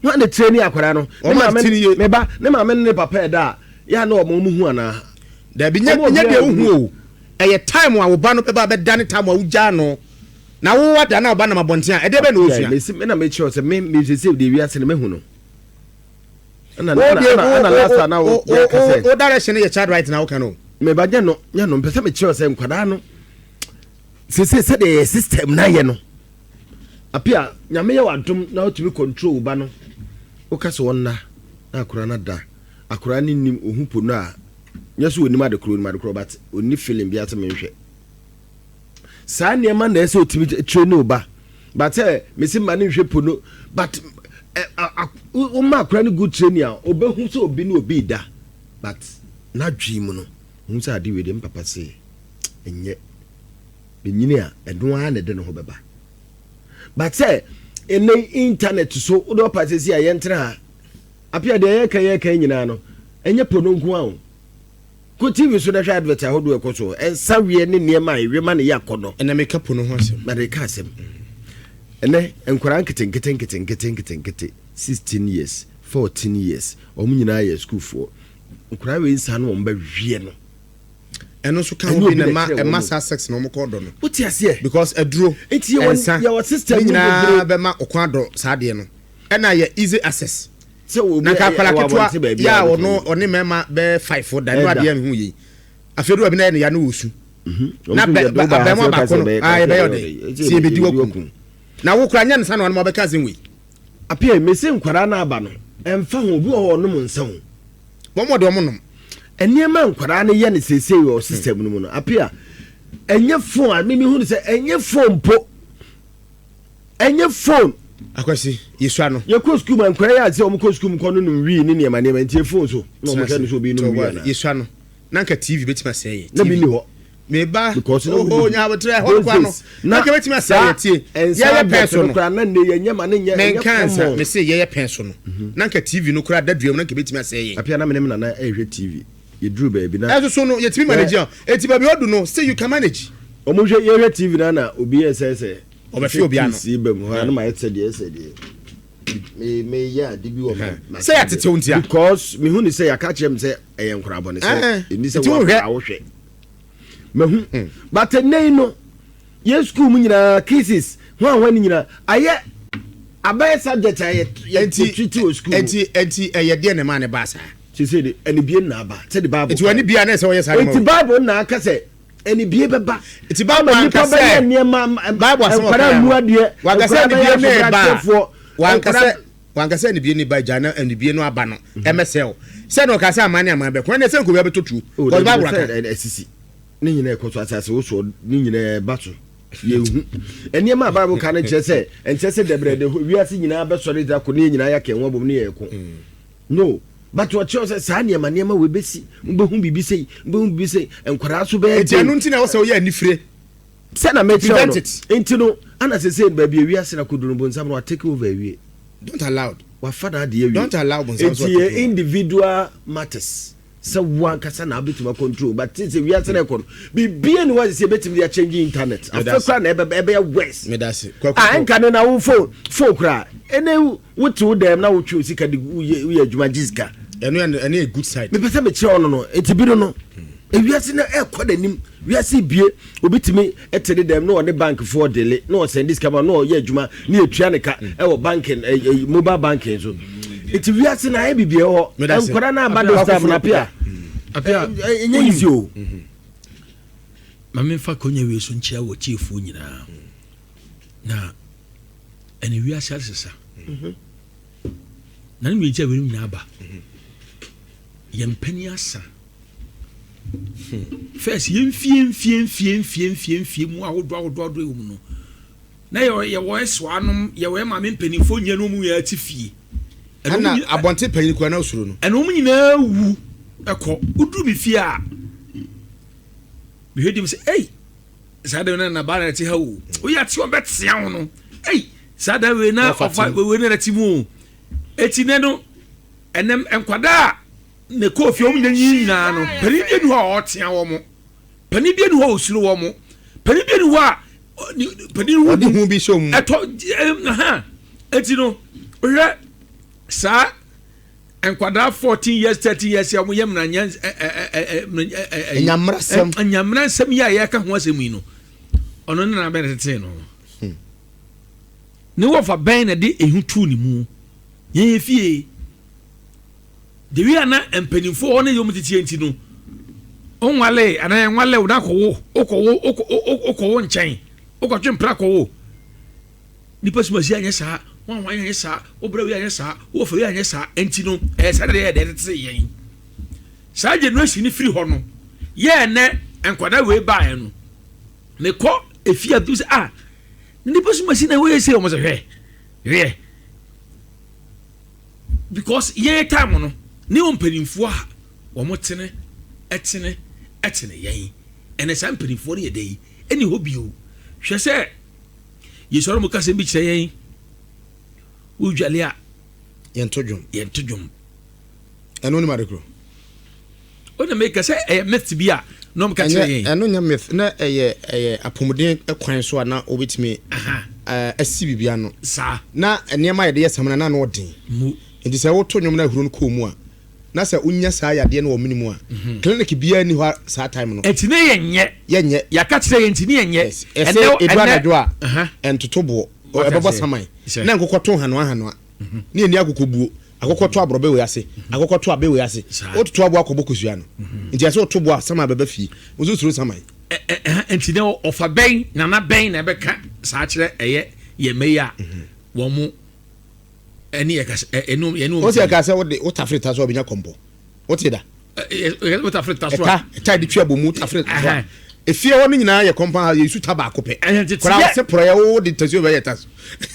Hwan na traini akwadaa no? Ne Wɔn maame ante ne yie. me ba ne maame ne ne papa ɛda a yɛ a na wɔn wɔn hu anaa? Dabi nyɛ Wɔn nyɛ obiara deɛ wohu nhu. o. Ɛyɛ time a wo ba no bɛba abɛda ne time a wogyaa no na wo ada na wo ba nam abɔnten a ɛdeɛ bɛn na Gyae ɔresua? mesi me na mekyerɛ wo sɛ me me sese deɛ wiase no mehu no. Ɛna Wo ɛna deɛ ɛna wo ɛna last wo time na wo wo yɛka wo sɛ wo direction no yɛ child right na woka no o. me ba nyɛ no nyɛ no mpɛ sɛ mekyerɛ wo sɛ nkwadaa no sese sɛdeɛ yɛ system na yɛ no. Apia nyame yɛ w'adom na wotumi control wo ba no woka sɛ ɔnna na akwadaa no ada akwadaa no nim ohu po no a nyɛ sɛ onim ade korɔ onim ade korɔ but onni feeling biara sɛ menhwɛ saa nneɛma na ɛsɛ otumi train wo ba but sɛ mesi ma no nhwɛ po no but woma akwadaa no good training a obehu sɛ obi ne obi da but n'adwene mu no hu sɛ ade wei deɛ mpapa se ɛnyɛ menyini a ɛno ara na ɛde ne ho bɛba but sɛ ɛnɛ internet so wode ɔpa sɛsi a yɛntena ha apia deɛ yɛka yɛka nyinaa no ɛnyɛ po no nko a o kɔ tv so na hwɛ advert ahodoɔ ɛkɔ so ɛnsa weɛ ne nneɛma a ɛwe ma ne yɛ akɔnɔ. Ɛnna meka po no ho asɛm. Na de ka asɛm ɛnɛ nkwadaa nketenkete nketenkete nketenkete 16 years, 14 years, wɔn nyinaa yɛ sukuufoɔ. Nkwadaa wei nsa no wɔn bɛweɛ no. Ɛno nso ka ho bi na ɛma ɛma saa sex na wɔn kɔ dɔ no. Wote aseɛ? Because aduro, nti yɛwɔ nsa, yɛwɔ system ne mu nyinaa bebree. Bɛma ɔkwan adɔ saa adeɛ no. Ɛna yɛ easy access. Sɛ obi Na nka akwadaa ɛwɔ ketewa abɔnten baabi yɛ a a ɔno ɔne mmarima bɛyɛ five fo da ɛno Ɛda. adeɛ nhu yei. Afei do abi na yɛ ne ya no wɔ su. Na Wɔn bɛ nso bɛ yɛ dɔw abɛɛmoa ba baako no ha sɛ aa yɛbɛyɛ yɛbɛyɛ ɔdɛ. ɔdɛ si yɛbɛdi wakum. Na wo kora nyɛ ne sa na ɔno ma ɔbɛka asɛm wei. Apia mese nkwadaa no aba no ɛmfa ho obi wɔ hɔ ɔnom nsa o. Wɔn ɔde wɔn nom. Nneɛma nkwadaa no yɛ no seesei wɔ system no mu no apia ɛnyɛ phone a mimi hu no sɛ ɛnyɛ phone mpo ɛnyɛ phone. Akwasi yesua no. Yɛkɔ sukuu mu a nkwadaa yɛ ase a wɔn kɔ sukuu mu kɔ no nom wii ne nneɛma nneɛma nti phone so na wɔn hwɛ no so obi nom wii anaa. Yesua no na nka TV betumi asɛe yɛ. Na bi ni hɔ. Meba Because na oh wodi nya abotrɛ hɔ those kwa no. days Na nka betumi asɛe yɛ tie. Nsa Yɛyɛ pɛn so advert no no. koraa na nne yɛnyɛ ma ne nyɛ ɛnyɛ Menka nsa common. mese yɛyɛ pɛn so no. Na nka TV no koraa da dua mu na nka betumi asɛe yɛn. Apia na me ne me nana ɛrehwɛ TV yɛduru baabi na. Ɛnso so no yɛtumi manage a eti baabi ɔdu no still you can manage. Wɔn hwɛ yɛhwɛ TV na na obi yɛ sɛ sɛ. Ɔbɛhwɛ obi ano. Peace ba mu hɔ a na ma yɛ sɛ deɛ sɛ deɛ me me yɛ ade bi wɔ ma. Sɛ yɛatete wo ntia. Because me hu ne sɛ yɛaka kyerɛ me sɛ ɛyɛ nkorabɔ ne sɛ ɛni sɛ nti wohwɛ. wɔakora wohwɛ. Mahu but ɛnɛ yi no yɛn school mu nyinaa cases ho ahoa ne nyinaa ayɛ abɛyɛ subject a yɛ yɛ Enti treat wɔ school mu. enti enti ɛyɛ deɛ na ɛmaa ne baa saa. Sese de ɛnibie na aba sɛ de Bible. Nti w'ani bia na ɛsɛ wɔyɛ saa nneɛma Nti wei. Bible na aka sɛ ɛnibie bɛba. Nti Bible Ama anka nipa bɛyɛ sɛ nneɛma Bible asɛm a nkwadaa ɔkaeɛ mu no adeɛ wanka sɛ nkwadaa bɛyɛ anibie na ɛba a asobrakyɛfoɔ wanka sɛ nkwadaa wanka sɛ anibie ne ba gya na anibie no aba no ɛmɛsɛe wo sɛ na ɔka sɛ aman ne aman bɛko ɛne sɛ nkowia bɛtɔ tuo Oh, kɔs dabi Bible sɛ aka. ɛsisi ne nyinaa ɛkɔ so asase wosoɔ ne nyinaa ɛba so yɛhu nneɛma a Bible ka no nkyerɛ sɛ ɛnkyerɛ sɛ dɛbrɛ de wiase nyinaa bɛsɔre dza ko ne yɛ nyinaa yɛaka ɛho abom ne yɛko no but ɔkyerɛ sɛ saa nneɛma nneɛma wei bɛsi wobɛhu biribi sei wobɛhu biribi sei nkwadaa so bɛyɛ Enti ɛno nti na ɛwɔ sɛ woyɛ anifire. Sɛ na mɛkyerɛ wo no Prevent it. nti no ana sɛ sɛ baabi ewiase na koduru no bonsam no wa take over awie. Don't allow. Wafa n'adeɛ awie. Don't allow bonsam so Nti take yɛ over. individual matters sɛ wo ankasa na wobɛtumi control but sɛ wiase no ɛkɔ no biribiara ni hɔ a sɛ yɛbɛtumi de akyɛngye internet afei koraa na ɛbɛba ɛbɛyɛ worse. Medase. Kwaku Ah, Paul. ɛnka no na wo phone phone koraa ɛnɛ wote wo dɛm na wotwe wo sika de woyɛ woyɛ adwuma gye sika. Ɛno yɛ ɛno yɛ good side. Mepɛ sɛ mekyerɛ wo no no nti bi no no ewiase no ɛkɔ n'anim wiase bie obi tumi te ne dɛm na ɔne bankfoɔ dele na ɔsɛnde sika ma na ɔyɛ adwuma na yɛtua ne ka ɛwɔ banking mobile banking so nti wiase no ayɛ biribi ɛwɔ hɔ nkwadaa no aba this time na apia ɛnyɛ easy o. Ma memfa akonnwa wei so nkyia wɔ tiefoɔ nyinaa na ɛne wiase asesa na ne mmiɛnti a weinom nyinaa aba yɛn mpani asa. First yɛn fie mfie mfie mfie mfie mfie mu ahodoɔ ahodoɔ ahodoɔ ɛwɔ mu no na yɛwɔ yɛwɔ ɛsoa nom yɛwɔ yɛ maame mpanimfoɔ nyɛ no mu yɛ ti fie. Ɛna abɔnten panyin kura na osuro no. Ɛna wɔn nyinaa wu ɛkɔ woduru mi fie a mehwɛ di mu sɛ ɛy saa de na na baa na ɛte ha o oyɛ ate wɔn bɛtea ho no ɛy saa da wei na ɔfa wei na ɛte mu o eti nɛ no ɛnɛm nkwadaa a. Na ɛkɔɔ fie, wɔn nyinaa nyinaa no, panin bi ni hɔ a ɔretea wɔn, panin bi ni hɔ a ɔsuro wɔn, panin bi ni hɔ a panin ɔde hu bi hyɛ wɔn mu. Ɛtɔ ɛha eti no, wohwɛ. Saa nkwadaa 14 years, 13 years a wɔyɛ mmeranya ɛ ɛ ɛ ɛ ɛ Anyammerasɛm. Anyammerasɛm yi a yɛka ho asɛm yi no, ɔno ne nana bɛn na tetee no? Ne wɔfa bɛn na de ehu tuu ne mu? Yɛn yɛ fie de wi a na mpanimfoɔ hɔ ne yɛ wɔn tete nti no, ɔnwale anaa yɛnwale wo na akɔwo, wokɔwo, wokɔwo nkyɛn, wokɔtwe mpra kɔwo nipa sumasi anyɛ saa, wɔn ahwan anyɛ saa, wobere wi anyɛ saa, wɔfɛ wi anyɛ saa. Nti no ɛyɛ saa de yɛ de tete yɛn. Saa generation ni firi hɔ no, yɛɛ nɛ nkwadaa wei baeɛ no, mekɔ efie a bi sɛ, ah, nipa sumasi na wɔyɛ se wɔn sɛ hwɛ hwɛ, because yɛn time no ne wɔn mpanimfoɔ a wɔn tene ɛtene ɛtene yɛn. Ɛnɛ saa mpanimfoɔ no yɛ dɛ yi ɛni hɔ bio. Hwɛ sɛ yɛsɔrɔ mu kasa bi kyerɛ yɛn, wodwale a, yɛnto dwom. Yɛnto dwom. Ɛno nim ade korɔ. O na meka sɛ ɛyɛ myth bi a na ɔmo ka kyerɛ yɛn. Ɛno nyɛ myth, na ɛyɛ apɔmuden kwan so a na wobɛtumi asi biribi ano. Saa. Na nneɛma a yɛde yɛ samina na ano ɔden mu. Nti sɛ woto nnwom no, ahuro no kɔɔ mu a, na sɛ wonya saa yadeɛ no wɔ mene mu a, clinic biara ni hɔ saa time no. Ɛnti ne yɛn nyɛ. Yɛnyɛ. Yɛaka kyerɛ yɛn nti ne yɛn nyɛ. Ɛsɛ edu anadwo a, ɛntoto boɔ, ɛbɛbɔ saman na nkokɔ to hanoa hanoa ne yɛni akokɔ buo, akokɔ to aborɔbɛ wei ase, akokɔ to abe wei ase, wototo aboɔ akɔbɔ kosua no. Nti ɛsɛ woto boɔ a, saman bɛbɛ fie, nso suro saman. Nti ne ɔfa bɛn, nana bɛn na ɛbɛka saa kyerɛ ɛyɛ yɛn mɛ yi a wɔn mo ɛne yɛ kasa ɛne yɛne wɔn? O sɛ ɛka sɛ wode wotafere ta so a, wobɛnya kɔmpɔ, wote da? Wotafere ta so a. Ɛta ɛta de twi abɔ mu, tafere ta so a, efie hɔ no nyinaa yɛ compound house, yɛsu ta baako pɛ koraa, wɔse porɔyɛ wo de tasuo bɛyɛ ta so.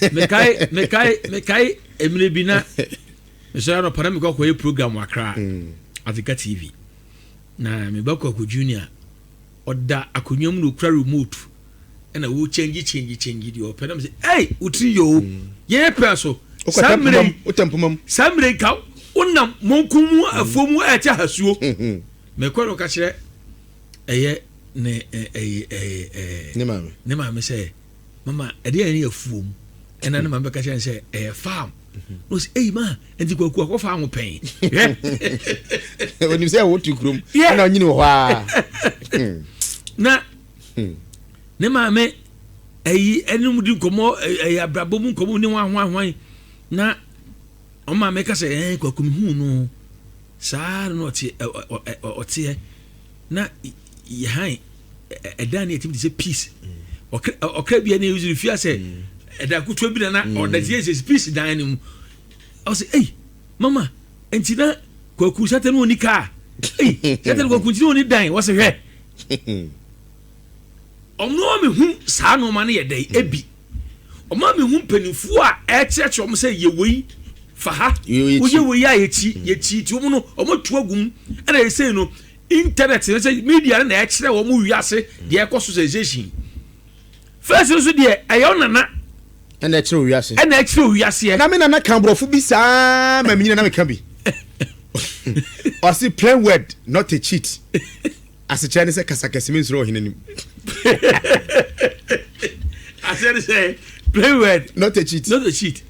Mekae mmerɛ bi na mesɔre anɔpa na mekɔ akɔyɛ program wɔ Accra, Africa TV, na meba Kwaku Junior ɔda akonnwa mu na okura remote ɛna wo change change change deɛ ɔpɛ, na mo sɛ, ɛy, wotiri yɛ o, yɛyɛ pɛ so saa mmerɛ yi. Wotɛ mpoma mu. Saa mmerɛ yi ka wonam monkum mu, afuo mu ɛkyɛ hasuo. Mekɔ no ka kyerɛ ɛyɛ ne ɛyɛ ɛyɛ ɛyɛ ne maame. Ne maame sɛ, mama, ɛdeɛ yɛn yɛ afuo mu, ɛna ne maame bɛka kyerɛ no sɛ ɛyɛ farm, na ɔsɛ, ɛyi ma nti Kwaku akɔ farm pɛn. Onim sɛ wotu kurom ɛna ɔnyini wɔ hɔ a. Na ne maame ɛyi ɛne mu di nkɔmɔ, ɛyɛ abrabɔ mu nkɔmɔ ne ho ahoahoan, na ɔmo maame ka sɛ, Kwaku, mi hu no saa na ɔte ɛ ɔ ɔ ɔteɛ na yɛ han ɛdan ne yɛtumi te sɛ peace ɔkra ɔkra bi a ne yɛ fi asɛ ɛdan kutuwa bi na na ɔda ti yɛ sɛ peace dan ne mu. Ɔsɛ, ɛy, mama, nti na Kwaku sata no oni kaa, ɛy, sata no Kwaku nti na oni dan. Wɔsɛ hwɛ, ɔmo a mehu saa nneɛma no yɛ dɛ ebi ɔmo a mehu mpanimfoɔ a ɛkyerɛkyerɛ ɔmo sɛ yɛ wei fa ha, woyɛ wei a, yɛkyi yɛkyi ti wɔn no, ɔmo tu agu mu. Ɛna yɛsɛ no internet no sɛ media no na ɛkyerɛ wɔn wiase deɛ ɛkɔ so. Sensation first nso deɛ, ɛyɛ ɔnana. Ɛna ɛkyerɛ wiase. Ɛna ɛkyerɛ wiaseɛ. Na me nana ka aborɔfo bi saa ma menyina na meka bi. Ɔse, "Plain word, not a cheat." Asekyerɛ ne sɛ, kasa kɛse me nsoro ɔhene anim. Aseɛ ne sɛ, plain word not a cheat. Not a cheat.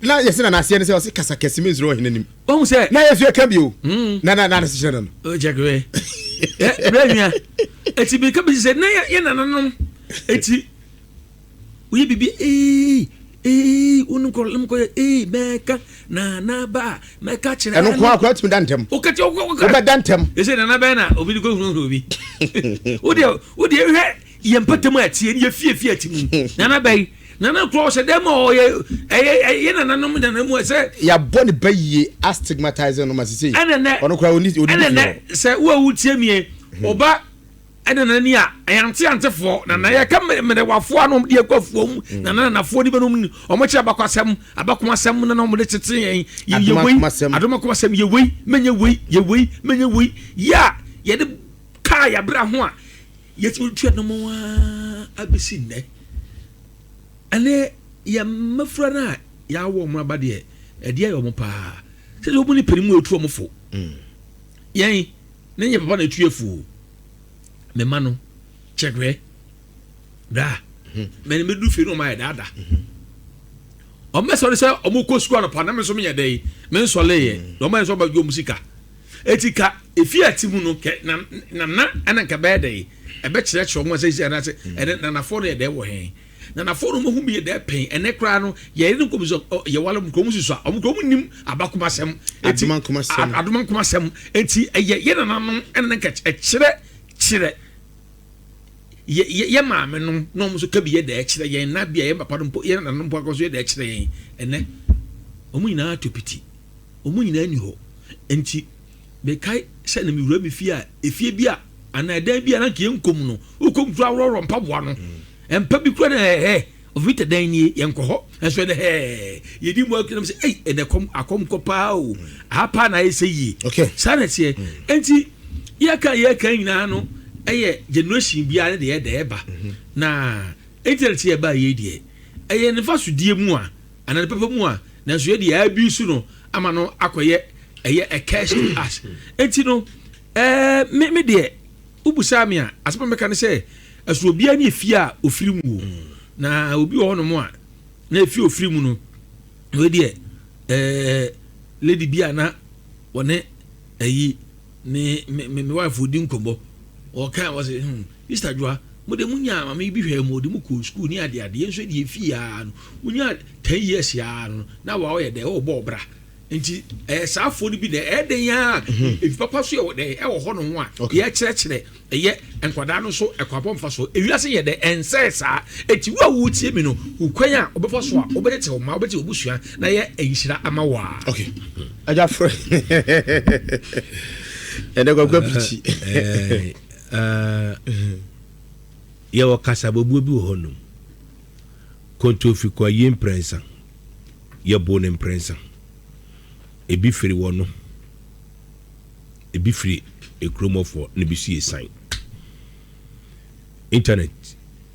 Na yɛsɛ nana aseɛ ne sɛ, ɔse kasa kɛse me nsoro ɔhene anim. Ɔhu sɛ na yɛso yɛka bio na asekyerɛ no. O check wɛ ɛ bɛrɛ nua eti bi ka bi sɛ na yɛ nananom eti woyɛ bibi ee ee wonu kɔ lem kɔ yɛ ee mɛka nana ba mɛka kyerɛ. Ɛno ko akora tumi da ntɛm. Wokɛtɛ wokɛ. Wobɛda ntɛm. Ɛsɛ nana bɛn na obi de kɔ hunahuna obi. Wodeɛ wodeɛ hwɛ yɛ mpɛtɛm a ɛteɛ ne yɛ fie fie ati mu, nana bɛn nana korɔ ɔhyɛ dɛm a ɔyɛ ɛyɛ ɛyɛ nananom nana mu ɛsɛ. Yɛabɔ ne ba yie, astigmatize no ma sisei. Ɛnɛ nɛ ɔno koraa ɔni ɔni ɛnɛ nɛ sɛ wo a wotie mie, ɔba ɛna nani a ɛyante antefoɔ na na yɛka mmerɛwafoɔ a na ɔmo de akɔ afuo mu, nana nanafoɔ ni bɛnom ni ɔmo kyerɛ abakɔ asɛm, abakoma asɛm na na ɔmo de tete yɛn yɛ wei. Adomakomasɛm. Adomakomasɛm, yɛ wei mɛnyɛ wei, yɛ wei mɛnyɛ wei, yɛ a yɛde kaa yɛabra ho a yɛtumi tua nom a abɛsi nnɛ. Ɛnɛ yɛ mmɛfra no a yɛawɔ ɔmo aba deɛ, ɛdeɛ yɛ ɔmo paa sɛ ɔmo ne panin mu etu ɔmo fo. Yɛn ne nyɛ papa na etu yɛ fo. Mɛma no kyɛkɛ bra mɛne mɛdu fie no, ɔmo ayɛ daadaa. Ɔmo bɛsɔre sɛ ɔmo kɔ sukuu anɔpa na me nso meyɛ dɛn? Me nsɔleeɛ. Na ɔmo ayɛ sɛ ɔmo bɛgye ɔmo sika. Eti ka efie a ɛte mu no kɛ na nana ɛna nka bɛyɛ dɛn? Ɛbɛkyerɛkyerɛ ɔmo sɛ sɛ anaasɛ ɛnɛ nanafoɔ no yɛ dɛn wɔ he? Nanafoɔ no ɔmo ho bi yɛ dɛn pɛn? Ɛnɛ koraa no yɛyere no nkɔm sɛ yɛwale ɔmo kura ɔmo susua ɔmo kura ɔmo nim abakomasɛm. Eti Adomankomasɛm. Adomankomasɛm. Eti ɛyɛ yɛ nananom ɛna nka ɛkyerɛ kyerɛ yɛ yɛ yɛ maame nom na wɔn nso ka bi yɛ dɛ kyerɛ yɛn na bi a yɛn papa no mpo yɛn nananom mpo akɔ so yɛ dɛ kyerɛ yɛn ɛnɛ wɔn nyinaa atɔ piti wɔn nyinaa ni hɔ nti mekae sɛ na mewura me fie a efie bi a anaa ɛdan bi a na nka yɛn nkɔm no wokɔm kura worɔworɔ mpaboa no mpa bi kura na ɛhɛ Ɔfiri tɛ dan nie, yɛnkɔ hɔ. Nso ɛnɛ hɛɛ, yɛdi mu akyi nam sɛ, ei, ɛnɛ kɔm, akɔm kɔ paa o. Aha paa na ayɛ sɛ yie. Okay. Saa na ɛteɛ. Enti, yɛka yɛka nyinaa no, ɛyɛ generation biara ne deɛ ɛda ɛba. Na internet yɛ ɛbaa yei deɛ, ɛyɛ ne mfasodie mu a, anaa ne papa mu a, nanso yɛ deɛ yɛ abuse no ama no akɔyɛ ɛyɛ a curse to us. Enti no, ɛɛ, me, me deɛ, Wobusaa me a, asɛm a mɛka ne sɛ, ɛsono obiara ne efie a ofiri mu o. Na obi wɔ hɔnom a, na efie a ofiri mu no, wei deɛ, ɛɛ, lady bi a na wɔne ɛyi ne me me me wife di nkɔmmɔ. Ɔka wɔsɛ, hmm, Sister Dwoa, mo deɛ mo nyaa maame bi hwɛɛ mo, ɔde mo kɔɔ sukuu ne adeade, yɛn nso deɛ efie ara no, wonyaa 10 years ara no, na wa ɔyɛ dɛ, ɔrebɔ ɔbra. Nti ɛyɛ saa afoɔ no bi na ɛyɛ den ara efi papa so yɛ dɛ ɛwɔ hɔ nom a yɛkyerɛkyerɛ ɛyɛ nkwadaa no nso ɛkwapɔ mfa so ewiase yɛ dɛ ɛnsɛɛ saa eti wo a wotie mi no wo kwan a wobɛfa so a wobɛtete wo ma wobɛte obusua na yɛ nhyira ama wo a. Okay. Agya frɛ. Ɛdɛ kwakwa pirikyi. Yɛwɔ kasabobuo bi wɔ hɔ nom. Kontofi kɔ ayie mprɛnsa. Yɛboo no mprɛnsa. Ebi firi wɔno, ebi firi ekurom hɔfoɔ na ebi nso yɛ sian. Internet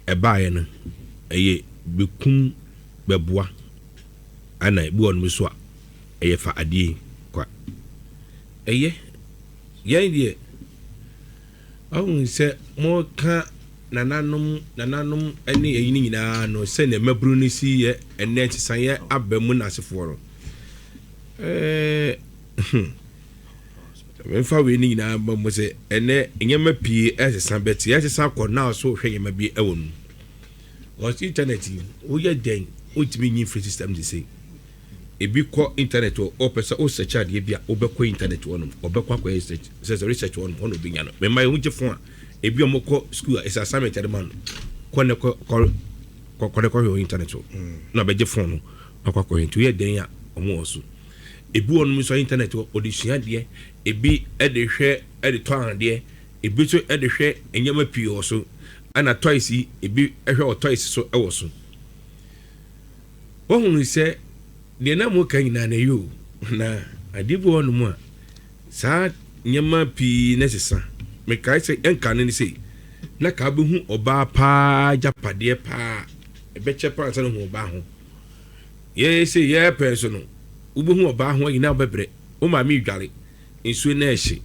ɛbaeɛ no, ɛyɛ bɛkum bɛboa ɛna ebi wɔ nom nso a ɛyɛ fa adeɛ kwa. Ɛyɛ yɛn deɛ Wahu sɛ moka nananom nananom ne eyi no nyinaa no sɛnea mmabunu no si yɛ ɛnnɛ nsesaeɛ aba mu no asefoɔ no. Ɛɛ hmm. Memfa wei no nyinaa ba mu sɛ ɛnnɛ nneɛma pii ɛsesa bɛte ɛsesa kɔ na so hwɛ nneɛma bi ɛwɔ no mu. Because internet yi woyɛ dɛn wontumi nyi mfiri system de sei. Ebi kɔ internet hɔ, ɔpɛ sɛ o search adeɛ bi a, wobɛkɔ internet hɔ nom, ɔbɛkɔ akɔyɛ search, sɛ sɛ research hɔ nom, hɔ na obɛnya no. Mema yɛn ho gye fon a, ebi a wɔkɔ school a, ɛsɛ assignment yɛde ma no, kɔ ne kɔ kɔ kɔ ne kɔhwɛ wɔ internet hɔ, na ɔbɛgye fon no, akɔ akɔhwɛ. Nti woyɛ dɛn a, wɔn wɔ so. Ebi wɔ nom nso a internet hɔ, ɔde sua adeɛ, ebi de hwɛ de tɔ adeɛ, ebi nso de hwɛ nneɛma pii wɔ so, ɛna toys yi, ebi hwɛ wɔ toys so wɔ so. Woahunu sɛ deɛ na moka nyinaa no ɛyɛ o, na adeɛ bi wɔ hɔnom a saa nneɛma pii na ɛsesa. Mekae sɛ ɛnka no ne sei, na ka wobɛhu ɔbaa paa agyapadeɛ paa, ɛbɛkyɛ paa ansa na hu ɔbaa ho. Yɛyɛ sei yɛpɛ nso no, wobɛhu ɔbaa ho ayi na wobɛbrɛ. Wo maame redware. Nsuo no ɛhye.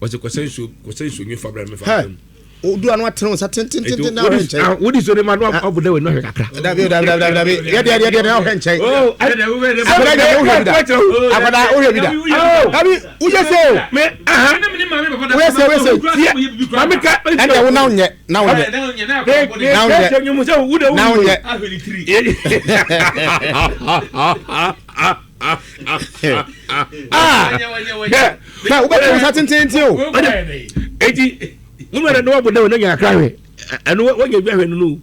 Ɔsɛ kɔsɛ nsuo kɔsɛ nsuo nwi fa bra mi fa bra mu. Odu ano atene wo nsa tententen na ahwɛ nkyɛn. Ah, wodi nsuo no ma no abɔ dɛ w'ani ahwɛ kakra. Dabi dabi dabi dabi yɛ deɛ deɛ deɛ na ahwɛ nkyɛn. Akwadaa deɛ wohwɛ bi da. Akwadaa wohwɛ bi da. Dabi woyɛ sɛ o. Me aha. Woyɛ sɛ woyɛ sɛ. Maame ka. Ɛnna wo na wonyɛ na wonyɛ. Na wonyɛ. Na wonyɛ. Ah! Hwɛ, wobɛto wo nsa tententen o. Eti, wo nua na wabɔ dɛ na nya akra hwɛ. Ɛno wanya bi ahwɛ no no.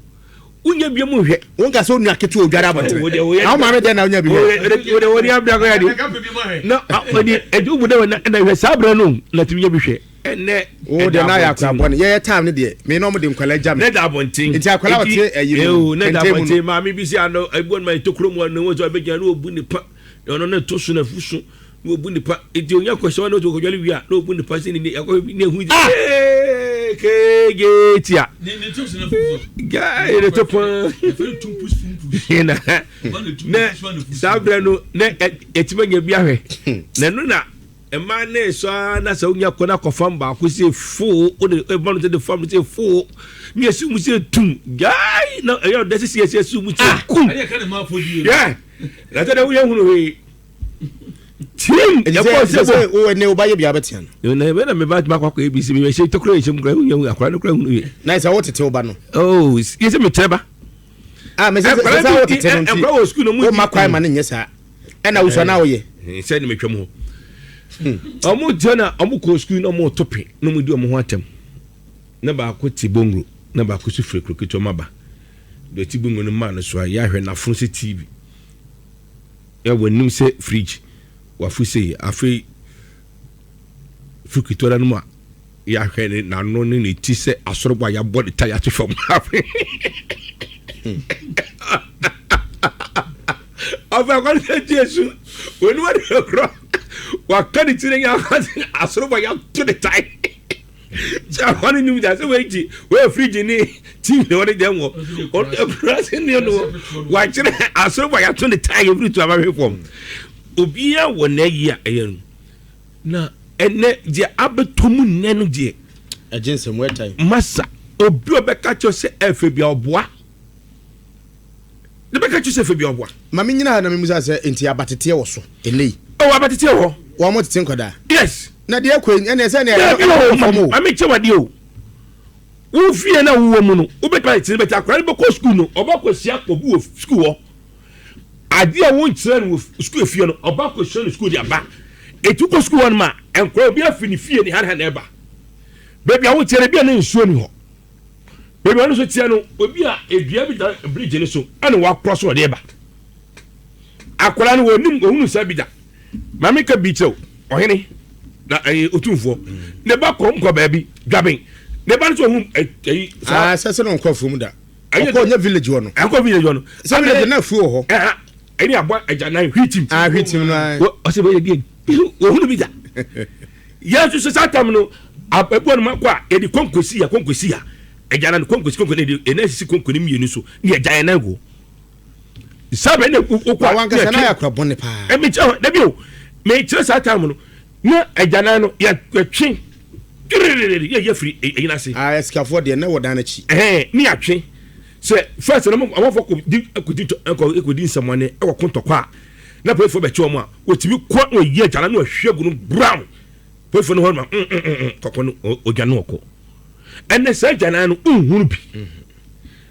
Wonya bi mu hwɛ. Wonka sɛ onua ketewa odware abɔnten. Na wo maame dɛn na wonya bi hwɛ. Wode wode abira kɔ yɛ de. Na ɔde eti wobu dɛ na hwɛ saa brɛ no na tumi nya bi hwɛ. Ɛnɛ wo deɛ na ayɛ akora bɔne. Yɛyɛ time no deɛ me na ɔmo de nkwadaa gya me. Ne da abɔnten. Nti akwadaa ɔte ayi no ne da abɔnten. Maame bi si ano ebu ɔno ma etokuro mu ɔno nso abɛgyina na obu nipa. Na ɔno ne to so na afu so na obu nipa. Nti onya kɔhyɛ ɔno nso kɔdwale wie a na obu nipa sɛ ne ne akɔ ne ehu ah! Ee keege tia. Ne to so na afu so. Gaa ne to pɔn. Na na saa berɛ no na ɛtumi anya bi ahwɛ. Na ɛno na Mmaa no resɔ ara na sɛ wonya kɔ na kɔfam baako sɛ foo wode ɛma no sɛ de fam no sɛ foo ne yɛsi mu sɛ tum gyae na ɛyɛ ɔdɛ sisi yɛsi yɛsi mu sɛ ah! kum yɛ. Na sɛ dɛ woyɛ hunu hwee. Tim ɛkɔ sɛ bɔ. Wo ɛnɛ wo ba yɛ bia bɛtea no. Na ɛbɛ na me ba tuma akɔ akɔ ebi si mi ɛhyɛ tokuro ɛhyɛ mu kura ehu akora no kura hunu yɛ. Na ɛsɛ wo tete wo ba no. Oh yɛ sɛ mi kyerɛ ba. Ah mɛ sɛ sɛ sɛ wo tete no nti. Nkora wɔ sukuu no mu. Wo ma kwan ma ne nyɛ saa. Ɛna wosua na woyɛ. Sɛ ne metwam hɔ. Ɔmo gyina na ɔmo kɔ sukuu na ɔmo to pe na ɔmo di ɔmo ho atɛm. Na baako te bongro na baako so firi kuro ketewa mu aba. Deɛ ɔte bongro no maa no so a yɛahwɛ n'afono sɛ TV. Ɛ w'anim sɛ fridge wafo sei afei firi ketewa no mu a yɛahwɛ ne n'ano ne ne ti sɛ asorobɔ a yɛabɔ ne ta yɛate fam afei afei akɔne sɛ Jesu w'anim ade korɔ waka ne ti ne nyɛ asorobɔ a yɛato ne tae sɛ akwa no nim da sɛ wei ti wei fridge ne tv na wɔde dɛm wɔ ɔno akura se ne no wakyerɛ asɔre bɔ yɛato ne taa yɛfiri to abahwe fam obiara wɔ n'ayi a ɛyɛ no na ɛnɛ deɛ abɛtɔ mu nnɛ no deɛ ɛgye nsɛm ɛtan masa obi a ɔbɛka kyerɛ sɛ ɛfɛ bi a ɔboa Ne bɛka kyerɛ sɛ fɛ bi ɔboa. Ma me nyina ha na me musa sɛ nti abateteɛ wɔ so ɛnɛ yi. Oh abateteɛ wɔ hɔ. Wɔn mo tete nkwadaa. Yes. Na deɛ ɛkɔ yi ɛnɛ sɛ ɛnɛ ɛkɔ fam o. Ma me kyɛ wadeɛ o. Wo fie na wowɔ mu no wobɛtumi ayɛ tene bɛtɛ akwadaa no bɛkɔ sukuu no ɔba kɔhyia obi wɔ sukuu hɔ. Adeɛ a wonkyerɛ no wɔ sukuu efie no ɔba kɔhyia no sukuu de aba. Eti wokɔ sukuu hɔ no ma nkwadaa obi afi ne fie ne ha ne ha na ɛba. Baabi a wokyerɛ no ebi a ne nsuo ni hɔ. Baabi a ɔno nso teɛ no, obi a edua bi da bridge no so ɛna wakorɔ so ɔde ba. Akwadaa no wɔnim ohunu saa bi da. Maame ka bi kyerɛw ɔhene na ɛyɛ otumfoɔ. Ne ba kɔ nkɔ baabi dwaben. Ne ba no so ohun ɛyi saa. Ah, sɛ sɛ na ɔnkɔ afuom da. Ɔkɔ nyɛ village hɔ no. Ɛkɔ village hɔ no. Sɛ village na afuo wɔ hɔ. Ɛha ɛne aboa agyanan hwitim. Ah hwitim no. Ɔsɛ bɛyɛ deɛ ohunu bi da. Yɛn nso so saa tam no, ebi wɔ nom akɔ a, yɛde konko si ya, konko si ya. Agya na no konko si konko na yɛde yɛn sisi konko no mmienu so na yɛgya yɛn nan gu. Saa bɛn na wokɔ a. Wankasa na yɛ akora bɔne paa. Ɛmi kyerɛ dabi o, mekyerɛ saa tam no na agya nan no yɛtwe kiriririr yɛ yɛ firi ɛyin ase. Ah, sikafoɔ deɛ na wɔ dan n'akyi. Ɛhɛn ne yɛatwe sɛ first no amanfoɔ kɔ di kɔ di kɔ kɔ di nsɛmɔne ɛwɔ ko ntɔkwa a na polisifoɔ bɛkye wɔn a wɔtumi kɔ na wɔyi agya no na wɔahwie agu no brown polisifoɔ no hɔ no ma mm mm mm kɔkɔ no ɔdwa no ɔkɔ ɛnɛ saa agyanan no nhunu bi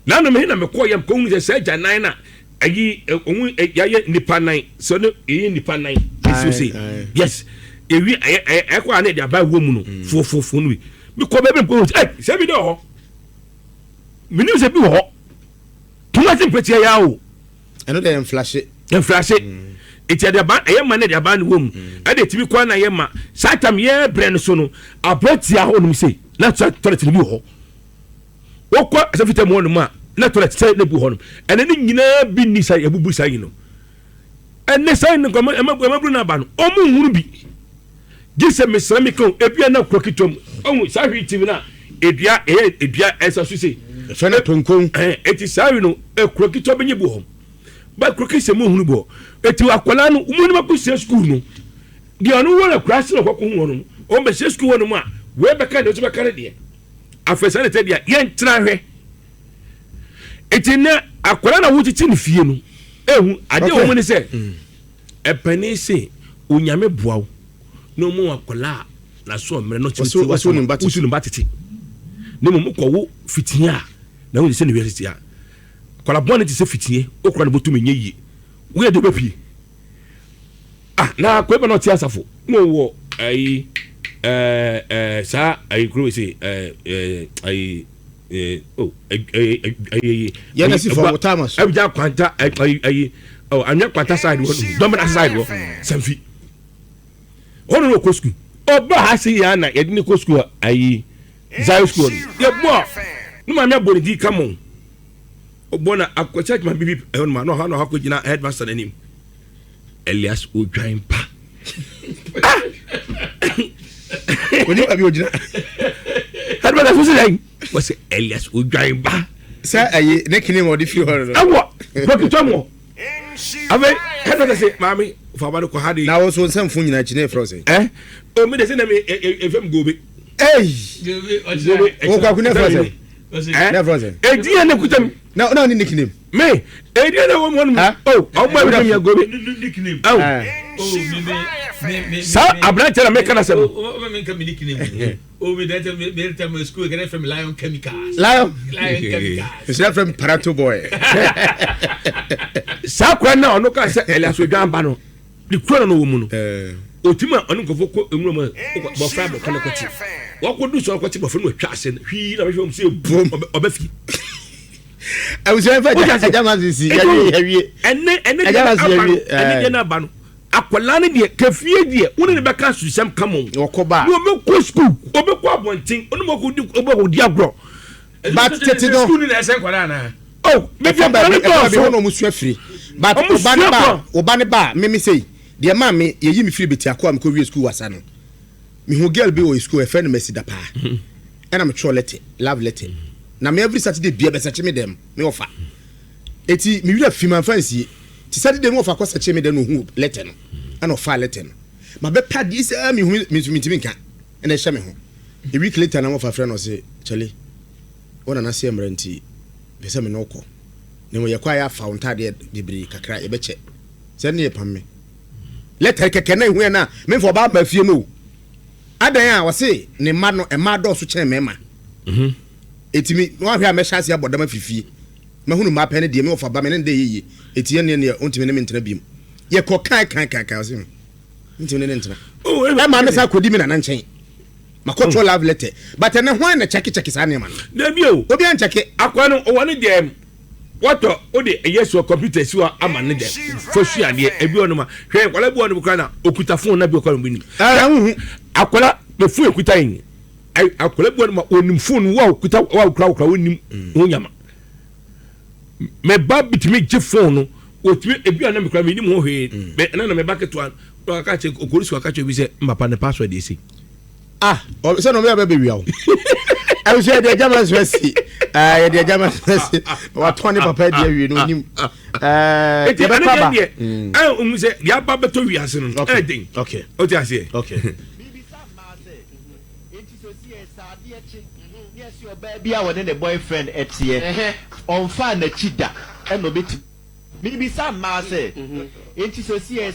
na no mehe na mekɔ yɛ mkɔhunu sɛ saa agyanan no a ayi ɔmu yɛayɛ nipa nan sɛ no yɛyɛ nipa nan ɛsi ose yes ewi ɛkɔ a na ɛde aba ɛwɔ mu no foofofo no bi mekɔ baabi mkɔhunu sɛ ɛ sɛ bi dɛ wɔ hɔ menim sɛ bi wɔ hɔ Kumasi mpɛkyɛ ya o. Ɛno deɛ mflahye. Mflahye. Nti ɛde aba ɛyɛ ma na ɛde aba no wɔ mu. Ɛde etimi kwan na ɛyɛ ma saa tam yɛ brɛ no so no aberanteɛ hɔ nom sei na saa toilet no bi wɔ hɔ. Wokɔ asɛ fitaa mu hɔ nom a na toilet sɛ na bi wɔ hɔ nom. Ɛnɛ ne nyinaa bi ni saa yɛbubu saa yi no. Ɛnɛ saa yi no nka ɛmaburu no aba no ɔmo nhunu bi. Gye sɛ mesrɛ meka o, ebia na kuro ketewa mu. Ɔhu saa hwee tim no a, edua ɛyɛ edua ɛsa so sei. Ɛfɛ no tonkon. Ɛɛ eti saa hwee no kuro ketewa bɛnyɛ bi wɔ hɔ. Ba kuro kɛseɛ mu ohunu bi wɔ. Eti akwadaa no wɔn anim akɔsua sukuu no, deɛ ɔno wɔ no akura ase na ɔkɔkɔ hu wɔn no, wɔn bɛhyɛ sukuu hɔ nom a, wei bɛka deɛ ɔso bɛka ne deɛ. Afei saa na ɛtɛ deɛ yɛntena hwɛ. Eti nɛ akwadaa na wokyekye ne fie no, ehu adeɛ wɔn mu ne sɛ. Ɛpɛne se Onyame boa wo na ɔma wo akwadaa a n'aso ɔmmerɛ na ɔtumi tie w'asɛm a, wosi no ba tete. Na mmom wokɔ wo fitie a, na wonim sɛ ne wiase te a. Akwadaa bɔne te sɛ fitie, wokora no bɔtɔ mu ɛnyɛ yie. Woyɛ de wobɛpie. Ah, na akwadaa ba na ɔte asafo na ɔwɔ ayi ɛɛ ɛɛ saa ayi kuro se ɛɛ ɛɛ ayi ɛɛ oh ɛɛ ɛɛ yɛn na si fam wɔ taama so. Ɛbi akwanta ɛyi ɛyi oh anwia kwanta side wɔ dɔmina side wɔ sanfi ɔno na ɔkɔ sukuu ɔba ha se yɛn na yɛde ne kɔ sukuu ayi zayo sukuu no yɛ bɔ ne maame abɔ ne di kama o ɔbɔ na akɔ church ma bibi ɛhɔ nom a na ɔha na ɔha kɔ gyina headmaster n'anim Elias odwan pa ah oni baabi ogyina headmaster so sɛ dɛn wɔsɛ Elias odwan ba sɛ ɛyi ne kini ma ɔde firi hɔ no ɛwɔ dɔkita mu afei headmaster sɛ maame fa ba no kɔ ha de na wɔn nso nsɛmfo nyinaa akyi na efrɛ sɛ ɛ omi de sɛ na mi efɛ mi gobe ɛyi gobe wɔ kwaku ne frɛ sɛ ne frɛ sɛ edi yɛn ne kuta mi. Na na ni nickname. Me edi na wɔn wɔn mu. Oh, ɔmo ɛbi mi agobe. Nickname. Oh. Oh, me me me me. Saa aberanteɛ na meka na sɛm. Oh, me nka me nickname. Oh, me dɛ me me tɛ me school kɛnɛ fɛ me Lion Chemicals. Lion. Lion Chemicals. Nhyira fɛ me Paranto boy. Saa kwan na ɔno ka sɛ Elias Odwan ba no ne kuro na ɔwɔ mu no. Otumi a ɔne nkurɔfoɔ kɔ nwura mu bɔfra bɛkɔ ne kɔte. Wakɔdu sɛ ɔkɔte bɔfra no atwa ase no hwii na bɛhwɛ wɔn sɛ bom ɔbɛ fie. Abusua fɛ ɛgya ma sisi yɛwie yɛwie. Ɛne ɛne deɛ na aba no ɛne deɛ na aba no akwadaa no deɛ kefie deɛ wɔn ne bɛka asusɛm kama o. Ɔkɔ ba. Na ɔbɛkɔ sukuu ɔbɛkɔ abɔnten ɔne mu ɔkɔ di agorɔ. But tete no. Sukuu ni na ɛsɛ nkwadaa anaa. Oh, baabi akwadaa no dɔɔso. Ɛfa baabi hɔ na wɔn sua firi. But ɔba ne ba ɔba ne ba mimi sɛ deɛ maa mi yɛyi mi firi beti akɔ a mi kɔ wie sukuu wasa no. Mi hu girl bi wɔ sukuu ɛfɛ no Mercy Dapaa. Ɛna mi twerɛ letter love letter. Na me every Saturday bia bɛsɛkye me dɛm me ɔfa. Eti me wura fi ma nfa nsie. Ti Saturday me ɔfa kɔ sɛkye me dɛm na ohu letter no. Ɛna ɔfa letter no. Ma bɛpɛ adeɛ sɛ mi hu mi nso mi ntumi nka. Ɛna ɛhyɛ me ho. A week later na wɔfa frɛ no ɔse kyale wo nana se mmra nti pɛ sɛ me ne wo kɔ. Na mmom yɛkɔ a yɛafa wo ntaadeɛ bebree kakra yɛbɛkyɛ. Sɛ ne yɛ pam me. Letter kɛkɛ na ehu yɛ na memfa ɔbaa ba fie no o. Adan a ɔse ne mma no mmaa dɔɔso kyɛn mmarima. Eti me wahwɛ a mɛhyɛ ase abɔ dam afiri fie. Mahunu mmaa pɛ ne deɛ me wɔfa ba me ne no dɛ yɛ yie. Eti ɛnneɛ neɛ ɔntumi ne me ntena biom. Yɛkɔ kan kan kan kan ɔse hmm mentumi ne no ntena. Ɛma me san kɔdi me nana nkyɛn. Makɔtwerɛ love letter. But ɛnɛ hwan na kyɛke kyɛke saa nneɛma no? Dabi o. Obiara nkyɛke. Akwa no ɔwɔ ne dɛm. Watɔ wode ɛyɛ so computer si hɔ ama ne dɛm. Fa sua adeɛ. Ebi wɔ nom a hwɛ nkwadaa bi wɔ nom koraa na okuta phone na bi wɔ koraa na obi nim. Akwadaa bɛ phone ekuta yi. Akwadaa bi wɔ nom a onim phone wo a okuta wo a okura okura onim ho nyama. Mɛ ba bitumi gye phone no otumi ebi a na mekura mi nim ho hwee. Mɛ ɛna na mɛ ba ketewa na ɔka kyerɛ okori so aka kyerɛ bi sɛ mbapa ne password esi. Ah, sɛ na ɔbɛyɛ bɛbɛwia wo. Ɛnso yɛde agya ma nso asi. Yɛde agya ma nso asi. Watɔn ne papa adi awie no onim. Eti ɛne deɛ deɛ ɛn ohun sɛ deɛ aba bɛtɔ wiase no ɛɛden. Okay. O ti aseɛ. Okay. Mibisa mmaa sɛ, Enti seesei sɛ adeɛ kye na yɛse ɔbaa bi a ɔne ne boyfriend teɛ, ɔmfaa n'akyi da, ɛna ɔbɛtumi. Mibisa mmaa sɛ, Enti seesei.